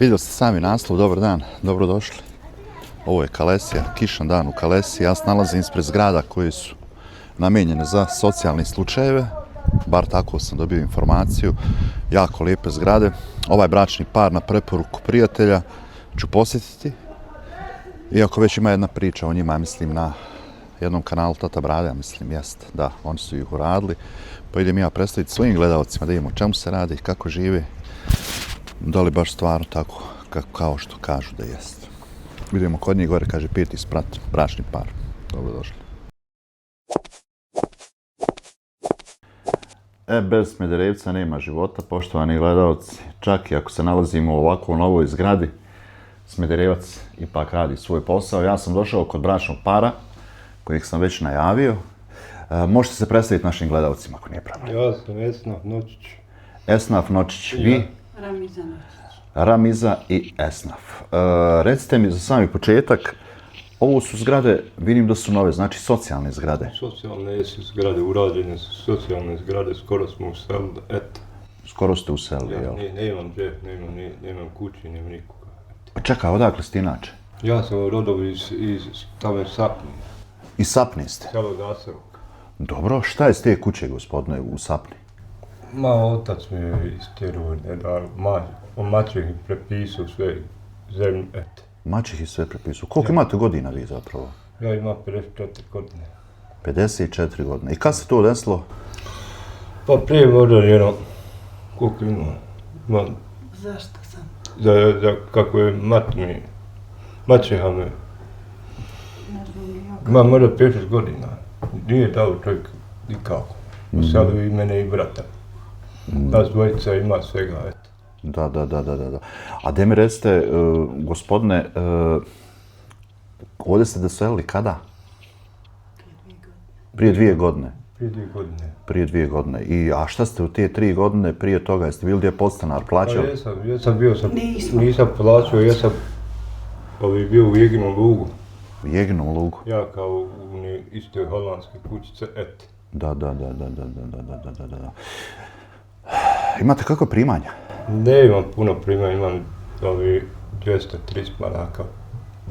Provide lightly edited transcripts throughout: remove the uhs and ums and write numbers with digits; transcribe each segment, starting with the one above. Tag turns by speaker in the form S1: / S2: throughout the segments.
S1: Vidjeli ste sami naslov, dobar dan, dobrodošli. Ovo je Kalesija, kišan dan u Kalesiji. Ja se nalazim ispred zgrada koji su namijenjene za socijalne slučajeve. Bar tako sam dobio informaciju. Jako lijepe zgrade. Ovaj bračni par na preporuku prijatelja ću posjetiti. Iako već ima jedna priča o njima, mislim na jednom kanalu Tata Brade, mislim jest, da, oni su ih uradili. Pa idem ja predstaviti svojim gledalcima da vidimo o čemu se radi, kako žive. Da li baš stvarno tako kao što kažu da jest. Vidimo kod njih gore, kaže pijeti sprat, bračni par. Dobrodošli. Bez Smederevca nema života, poštovani gledalci. Čak i ako se nalazimo u ovako novoj zgradi, Smederevac ipak radi svoj posao. Ja sam došao kod bračnog para, kojeg sam već najavio. Možete se predstaviti našim gledalcima, ako nije problem.
S2: Ja sam Esnaf Nočić.
S1: Esnaf Nočić, vi?
S3: Ramiza Nočić.
S1: Ramiza i Esnaf. Recite mi za sami početak, ovo su zgrade, vidim da su nove, znači socijalne zgrade.
S2: Socijalne su zgrade, urađene su socijalne zgrade, skoro smo uselili, eto.
S1: Skoro ste uselili, jel?
S2: Nemam džep, nemam kući, nemam nikoga.
S1: Pa čekaj, odakle ste inače?
S2: Ja sam rodov iz tamo Sapni.
S1: Iz Sapni ste?
S2: Selo Gaserovka.
S1: Dobro, šta je s te kuće, gospodine, u Sapni?
S2: Otac mi je istjeruo, mačeh mi prepisao sve zemlje, eto.
S1: Mačih je sve prepisao. Koliko imate godina vi zapravo?
S2: Ja imam 54 godine.
S1: 54 godine. I kad se to desilo?
S2: Pa prije možda jedno, koliko ima?
S3: Zašto sam?
S2: Kako je mačeha me,
S3: Ne znam ni ja.
S1: Mm.
S2: ima možda 5 godina. Nije dao čovjek nikako. Uselio i mene i brata. Nas dvojica ima svega, eto.
S1: Da. A da mi recite, gospodine, ovdje ste doselili kada?
S3: Prije 2 godine.
S1: Prije 2 godine.
S2: Prije 2 godine.
S1: Prije 2 godine. A šta ste u te 3 godine prije toga, jeste bili gdje podstanar plaćali?
S2: Pa jesam bio sam,
S3: Nismo.
S2: nisam plaćao, jesam bio u Jeginom lugu.
S1: U Jeginom lugu?
S2: Ja kao u istoj holandske kućice, eto.
S1: Da. Imate kakve primanja?
S2: Ne imam puno primanja, imam 230 maraka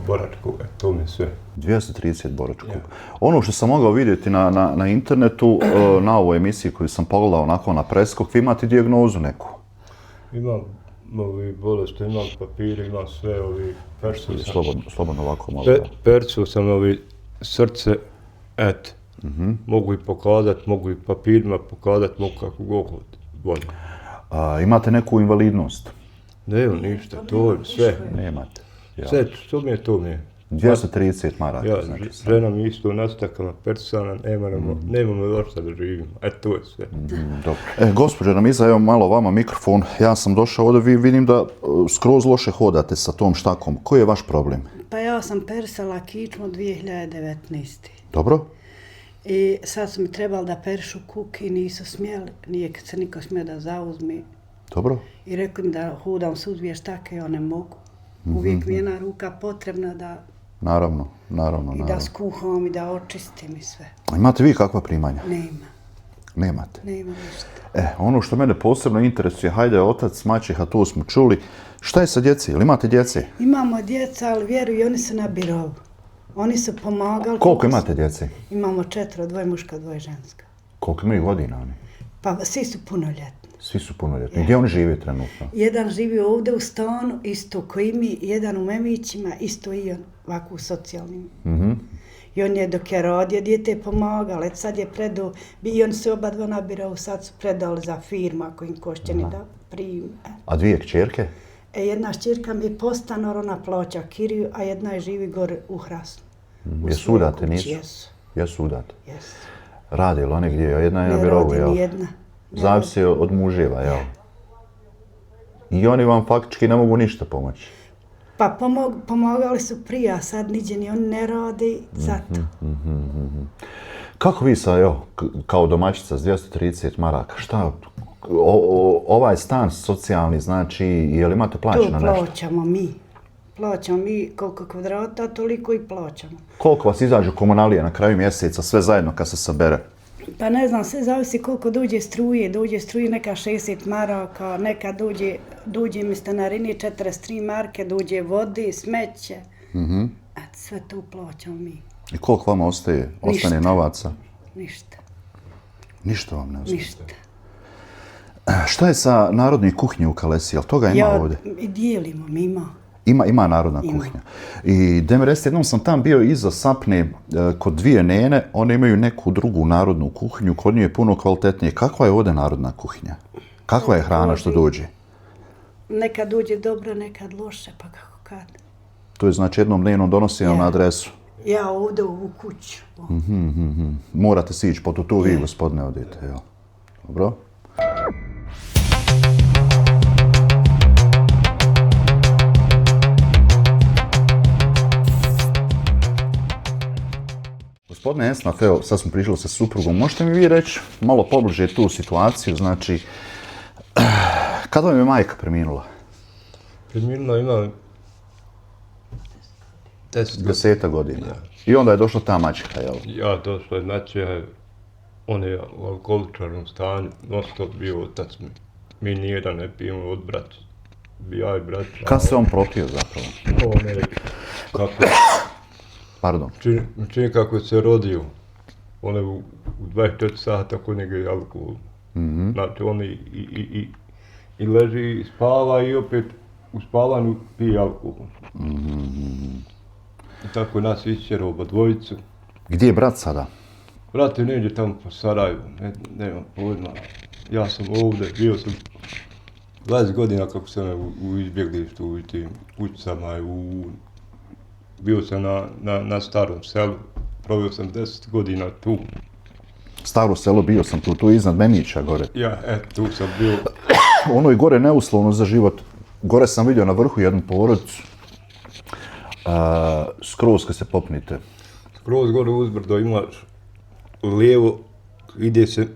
S2: boračku, to mi je sve.
S1: 230 boračku.
S2: Ja.
S1: Ono što sam mogao vidjeti na internetu, na ovoj emisiji koju sam pogledao onako na preskok, vi imate dijagnozu neku.
S2: Imam bolesti, imam papire, imam sve, persu sam.
S1: Slobodno ovako malo.
S2: Percu sam, srce, eto. Mogu i pokazat, mogu i papirima pokazat, mogu kako god volim.
S1: Imate neku invalidnost?
S2: Nemam ništa, to je sve.
S1: Nemate. Ja.
S2: Sve, što mi je, to mi je.
S1: 230 maraka.
S2: Ja,
S1: znači,
S2: žena mi isto na stakama persana, nemamo još da živimo. To je sve.
S1: Dobro. Gospođo Ramiza, evo malo vama mikrofon. Ja sam došao ovdje, vi vidim da skroz loše hodate sa tom štakom. Koji je vaš problem?
S3: Pa ja sam persala kičmu 2019.
S1: Dobro?
S3: I sad su mi trebali da peršu kuk i nisu smjeli. Nije kad se niko smije da zauzmi.
S1: Dobro?
S3: I rekli mi da hodam sud vještake, ja ne mogu. Uvijek mi je jedna ruka potrebna da
S1: Naravno.
S3: i da skuham i da očistim i sve.
S1: A imate vi kakva primanja?
S3: Nema.
S1: Nemate.
S3: Nema ništa.
S1: Ono što mene posebno interesuje, hajde otac, maćeha, tu smo čuli. Šta je sa djece? Ili imate djece?
S3: Imamo djeca, ali vjeruj, oni su na birovu. Oni su pomagali.
S1: Koliko imate djece?
S3: Imamo 4, 2 muška, 2 ženska.
S1: Koliko imaju godina oni?
S3: Pa svi su punoljetni.
S1: Svi su punoljetni. Gdje oni žive trenutno?
S3: Jedan živi ovdje u stanu, isto koji mi, jedan u Memićima, isto i on ovako u socijalnim. I on je dok je rodio, dijete pomagali, sad je predao, i oni su oba dva nabirali, sad su predali za firma ako im košteni da prime.
S1: A 2 kćerke?
S3: Jedna šćerka mi je postanor, ona plaća kiriju, a jedna je živi gore u Hrasnu.
S1: Jesu udate, nisu?
S3: Jesu.
S1: Jesu udate.
S3: Jesu.
S1: Rade li one gdje? Jedna je na
S3: Ne
S1: birovu,
S3: rodi
S1: jel?
S3: nijedna.
S1: Zavisi od muževa, jel? I oni vam faktički ne mogu ništa pomoći.
S3: Pa pomagali su prije, a sad niđe ni oni ne rade, zato.
S1: Kako vi sad, evo, kao domaćica s 230 maraka, šta, ovaj stan socijalni, znači, je li imate plaćeno
S3: To
S1: nešto?
S3: plaćamo mi. Plaćamo mi koliko kvadrata, toliko i plaćamo.
S1: Koliko vas izađu komunalije na kraju mjeseca, sve zajedno kad se sabere?
S3: Pa ne znam, sve zavisi koliko dođe struje neka 60 maraka, neka dođe mi stanarini 43 marke, dođe vode, smeće. Eto, sve to plaćamo mi.
S1: I koliko vama ostane novaca?
S3: Ništa.
S1: Ništa vam ne ostaje?
S3: Ništa.
S1: Šta je sa narodnoj kuhinji u Kalesi? Jel toga ima ovdje?
S3: I dijelimo, mi ima.
S1: Ima narodna kuhinja. I da mi recite, jednom sam tam bio iza Sapne kod dvije nene, one imaju neku drugu narodnu kuhinju, kod nje je puno kvalitetnije. Kakva je ovdje narodna kuhinja? Kakva je hrana što dođe?
S3: Nekad dođe dobro, nekad loše, pa kako kad.
S1: To je znači jednom dnevnom donosi na adresu.
S3: Ja ovdje u kuću.
S1: Morate si ići, po to vi gospodine odite, jel? Dobro? Gospodine Esnaf, evo, sad smo pričali sa suprugom, možete mi vi reći malo pobliže tu situaciju, znači, kada vam je majka preminula?
S2: Preminula ima
S1: 10 godina. I onda je došla ta maćeha, jel?
S2: Ja, došla je maćeha, on je u alkoholičarnom stanju, non stop bio otac mi. Mi nijedan ne pijemo od braća. Ja i braća.
S1: Kad se on propio zapravo?
S2: On je, kako
S1: Pardon.
S2: čini kako se rodio. On je u 24 sata kod njega je alkohol. Znači on i leži i spava i opet u spavanju pije alkohol. I tako nas išćera oba dvojicu.
S1: Gdje je brat sada?
S2: Brat je negdje tamo po Sarajevu, nemam pojma. Ja sam ovdje, bio sam 20 godina kako sam u izbjeglištu, u tim kućicama, bio sam na starom selu, provio sam 10 godina tu.
S1: Staro selo, bio sam tu iznad Memića gore.
S2: Ja, tu sam bio.
S1: Ono je gore neuslovno za život. Gore sam vidio na vrhu jednu porodicu. Skroz kad se popnite.
S2: Skroz gore uzbrdo imaš lijevo, ide se,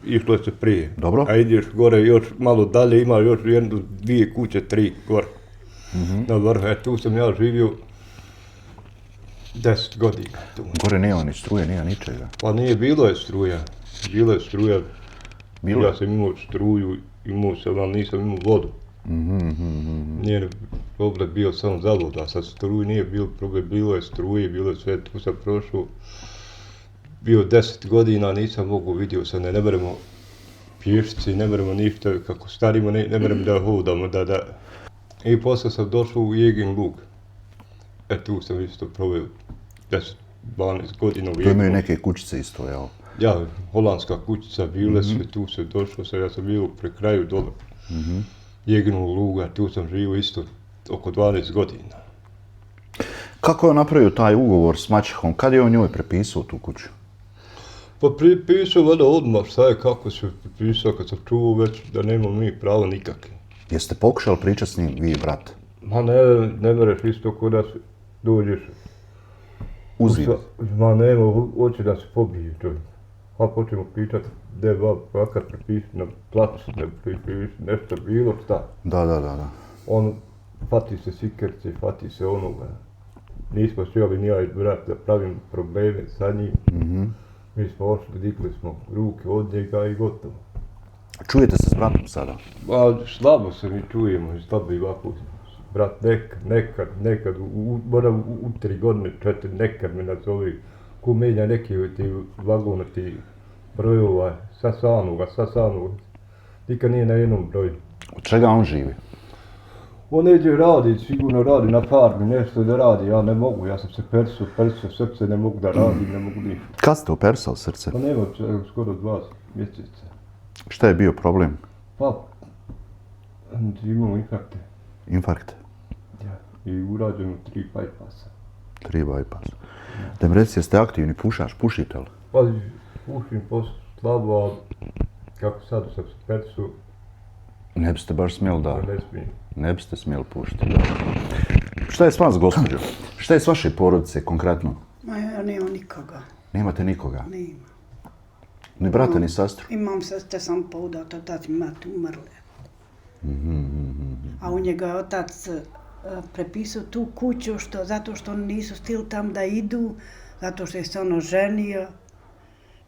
S2: išlo se prije.
S1: Dobro.
S2: A ideš gore još malo dalje, ima još jednu, 2 kuće, 3 gore. Na vrhu, tu sam ja živio 10 godina. Tu.
S1: Gore nema ni struje, nema ničega.
S2: Pa nije, bilo je struja. Ja sam imao struju, ali nisam imao vodu. Nije problem bio samo zavod, a sad struju nije bilo problem, bilo je struje, bilo je sve, tu sam prošao. Bio 10 godina, nisam mogu, vidio sam ne meremo pješici, ne meremo ništa, kako starimo, ne meremo da hodamo, da. I posle sam došao u Jegin Lug. Tu sam isto proveo 10-12 godina u Jeginu.
S1: Tu imaju neke kućice isto, jel?
S2: Ja, holandska kućica, bile sve, tu se došao sam, ja sam bio pre kraju dole. Jeginu Luga, tu sam živio isto oko 12 godina.
S1: Kako je napravio taj ugovor s maćehom? Kad je on njoj prepisao tu kuću?
S2: Pa prepisao valjda odmah, šta je kako se prepisao, kad sam čuo već da nemamo mi pravo nikakve.
S1: Jeste pokušali pričati s njim, vi i brat?
S2: Ma ne mereš isto ko da dođeš.
S1: Uziv?
S2: Ma nema, hoće da se pobije čovjek. A počnemo pričati, gdje vakar prepiši na plac, ne prepiši nešto bilo šta.
S1: Da.
S2: On fati se sikerce, fati se onoga. Nismo sjeli ni ja i brat da pravim probleme sa njim. Mi smo ošli, dikli smo ruke od njega i gotovo.
S1: Čujete se s bratom sada?
S2: Pa slabo se mi čujemo, slabo i ovako. Brat nekad, moram u 3 godine, 4, nekad me nazove, ko menja neki ti vagona, ti brojova, sasanuga. Nikad nije na jednom broju.
S1: Od čega on živi?
S2: On neđe radi, sigurno radi na farmi, nešto da radi, ja ne mogu, ja sam se persao, srce ne mogu da radim, ne mogu ništa.
S1: Kad ste opersali srce?
S2: Pa nema, skoro 2 mjeseca.
S1: Šta je bio problem?
S2: Pa, imamo infarkte.
S1: Infarkt?
S2: Ja, i urađeno 3 bypassa.
S1: 3 bypass. Da mi reci, jeste aktivni pušač, pušite li?
S2: Pa, pušim slabo, ali kako sad sam se persao,
S1: Ne biste baš smjeli da...
S2: ne smijem.
S1: Ne biste smjeli pušiti. Šta je s vas, gospođo? Šta je s vaše porodice konkretno?
S3: Ma ja nemam nikoga.
S1: Nemate nikoga?
S3: Nema.
S1: Ni brata, ni sestru?
S3: Imam sestre sam poudata, tati mati umrle. A u njega je otac prepisao tu kuću zato što oni nisu stili tam da idu, zato što je se ono ženio.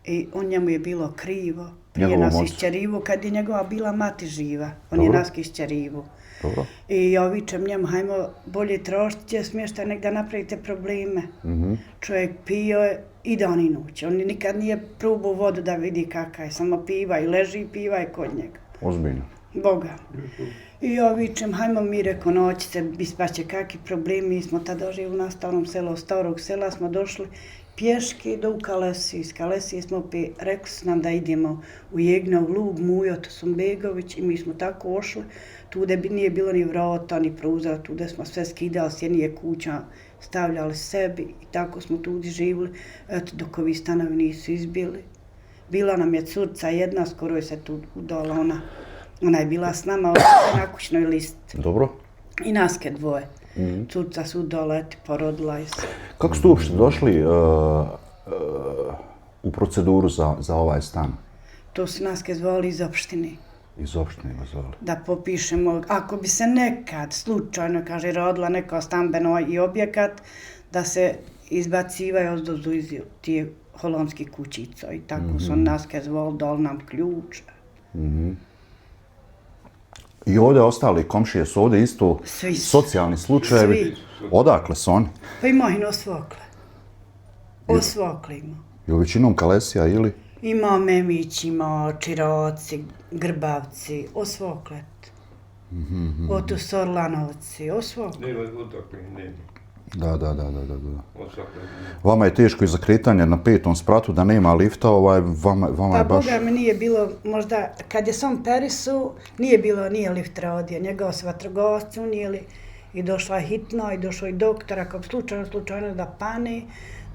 S3: I njemu je bilo krivo. Prije
S1: Njegovom
S3: nas
S1: ocu.
S3: išćerivo, kad je njegova bila mati živa. On
S1: Dobro.
S3: je nas išćerivo.
S1: Dobro.
S3: I ja vičem njemu, hajmo bolje trošiti će smještaj, nek da napravite probleme. Čovjek pio je i dan i noć. On nikad nije probao vodu da vidi kakva je, samo piva i leži i piva je kod njega.
S1: Ozbiljno.
S3: Boga. I ja vičem, hajmo mi reko noći se, ispaće kakvi problemi, mi smo tada živjeli na starom selu, od starog sela smo došli pješke do Kalesije. Iz Kalesije smo rekli su nam da idemo u Jegnov lug, Mujo Tosumbegović i mi smo tako ošli. Tude nije bilo ni vrata, ni prozora, tude smo sve skidali, sjenije kuća, stavljali sebi i tako smo tu živjeli, eto dok ovi stanovi nisu izbili. Bila nam je curca jedna, skoro je se tu udala ona je bila s nama na kućnoj listi.
S1: Dobro.
S3: I naske dvoje. Curca su udala, eto, porodila je se.
S1: Kako ste uopšte došli u proceduru za ovaj stan?
S3: To su naske zvali iz opštine.
S1: Iz opštine ga zvali.
S3: Da popišemo, ako bi se nekad slučajno, kaže, rodila neko stambeno i objekat, da se izbacivaju ozdozu iz tije holandskih kućica i tako su naske zvali, dali nam ključ.
S1: I ovdje ostali komšije su ovdje isto
S3: Svi su.
S1: socijalni slučajevi.
S3: Svi.
S1: Odakle su oni?
S3: Pa ima ih osvokle. Osvokle ima.
S1: Je većinom Kalesija ili?
S3: Ima Memić, ima Čiroci, Grbavci, osvoklet. Otu Sorlanovci, osvoklet.
S2: Nema odakle, nema.
S1: Da.
S2: Osakle.
S1: Vama je teško iza kretanja na 5. spratu da nema lifta, vama
S3: Pa
S1: je baš...
S3: Boga mi nije bilo, možda, kad je sam Perisu, nije lift radio, njega su vatrogasci unijeli i došla je hitno i došao i doktor, ako bi slučajno da pani,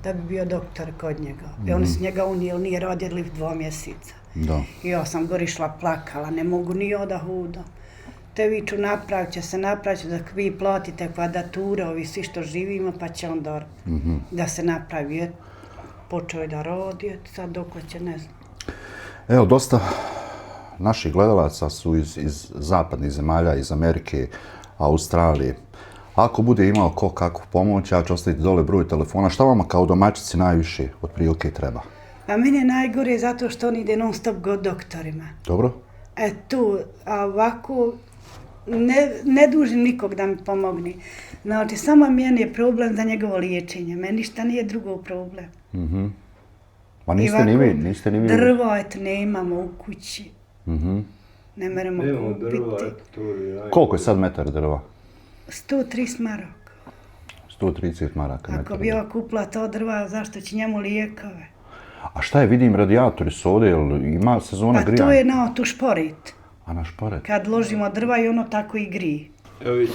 S3: da bi bio doktor kod njega. I oni su njega unijeli, nije radio lift 2 mjeseca.
S1: Da.
S3: I ja sam gorišla plakala, ne mogu ni oda huda. Te viču napravit će dok vi platite kvadrature, ovi svi što živimo, pa će onda da se napravi. Počeo je da radi, sad dok će ne znam.
S1: Evo, dosta naših gledalaca su iz zapadnih zemalja, iz Amerike, Australije. Ako bude imao ko kakvu pomoć, ja ću ostaviti dole broj telefona. Šta vama kao domaćici najviše od prilike treba?
S3: A meni je najgore zato što on ide non stop god doktorima.
S1: Dobro?
S3: Tu, a ovako, ne dužim nikog da mi pomogne. Znači, samo meni je problem za njegovo liječenje. Meni ništa nije drugo problem.
S1: Ma niste ni vi.
S3: Drvo, eto, ne imamo u kući. Ne moramo
S2: Nemamo
S3: kupiti.
S2: drva, eto, to je najgore.
S1: Koliko je sad metar drva?
S3: 130 maraka.
S1: 130 maraka metar.
S3: Ako bi ja kupila to drva, zašto će njemu lijekove?
S1: A šta je, vidim, radijatori su ovdje, jel ima sezona
S3: Pa
S1: grijanja?
S3: to je na tu šporit.
S1: A na šporet?
S3: Kad ložimo drva i ono tako i grije.
S2: Evo vidi.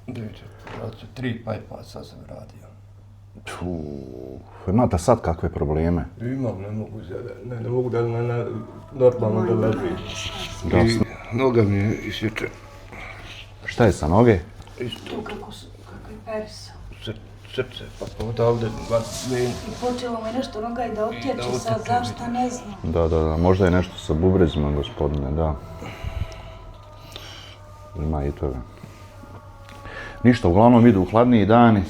S2: Vidite, braćo, 3 pajpa sad sam radio.
S1: Imate sad kakve probleme?
S2: Imam, ne mogu da normalno da ležim.
S1: Da,
S2: I noga mi je isječe.
S1: Šta je sa noge?
S3: Tu kako je persa.
S2: Srce, pa odavde,
S3: I počelo mi nešto noga i da otječe, sad zašto ne znam.
S1: Da, možda je nešto sa bubrezima, gospodine, da. Ima i toga. Ništa, uglavnom idu hladniji dani.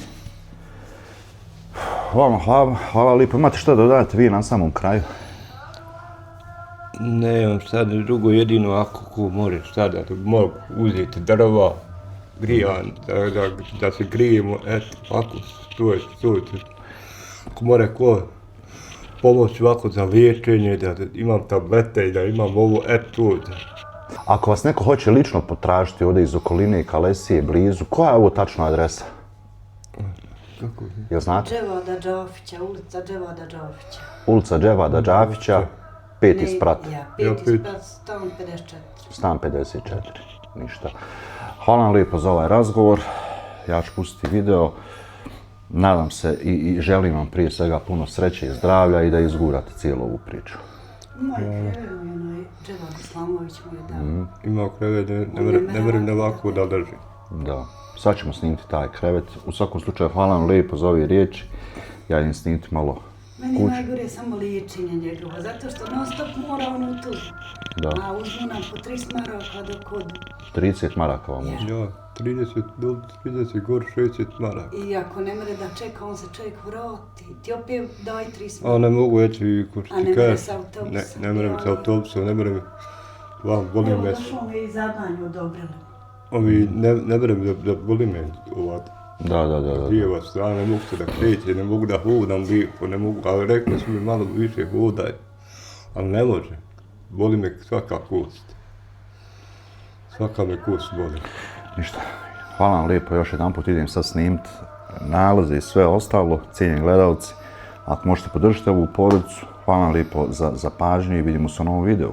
S1: Vama hvala lipo. Imate što da dodate vi na samom kraju?
S2: Nemam sad drugo, jedino ako ko može sada mogu uzeti drva, grijan, da se grijemo, eto, ako to je. Ako mora ko pomoć ovako za liječenje, da imam tablete i da imam ovo, eto.
S1: Ako vas neko hoće lično potražiti ovdje iz okoline Kalesije, blizu, koja je ovo tačna adresa?
S2: Kako?
S1: Jel znate?
S3: Dževada Džafića, ulica Dževada Džafića.
S1: Ulica Dževada Džafića, 5. sprat,
S3: Ja, 5. sprat, stan 54.
S1: stan 54. Ništa. Hvala vam lijepo za ovaj razgovor. Ja ću pustiti video. Nadam se i želim vam prije svega puno sreće i zdravlja i da izgurate cijelu ovu priču.
S3: Moj krevet mi onaj Dževad Islamović mu je dao.
S2: Ima krevet, ne vrem da ovako da držim.
S1: Da. Sad ćemo snimiti taj krevet. U svakom slučaju hvala vam lijepo za ove riječi. Ja idem snimiti malo
S3: Meni je
S1: kući.
S3: najgore samo liječenje njegovo, zato što non stop mora on u tu.
S1: Da.
S3: A uzmu nam po 30 maraka dok odu.
S1: 30 maraka vam uzme.
S2: Ja, 30 gore 60 maraka.
S3: I ako ne mere da čeka, on se čovjek vrati. Ti opet daj 30
S2: A
S3: maraka.
S2: ne mogu eći, ko što
S3: A
S2: ti
S3: ne mere
S2: kažeš,
S3: s autobusom.
S2: ne merem s autobusom, ne merem, boli
S3: Evo,
S2: me,
S3: došlo mi je i zadanje odobrili.
S2: ovi, ne merem da boli me ovako.
S1: Da.
S2: Lijeva strana, ne mogu se da kreće, ne mogu da hodam lijepo, ne mogu, ali rekli su mi malo više hodaj, ali ne može, boli me svaka kost. Svaka me kost boli.
S1: Ništa. Hvala vam lijepo, još jedan put idem sad snimit nalaze i sve ostalo, cijenjeni gledalci. Ako možete podržati ovu porodicu, hvala vam lijepo za pažnju i vidimo se u novom videu.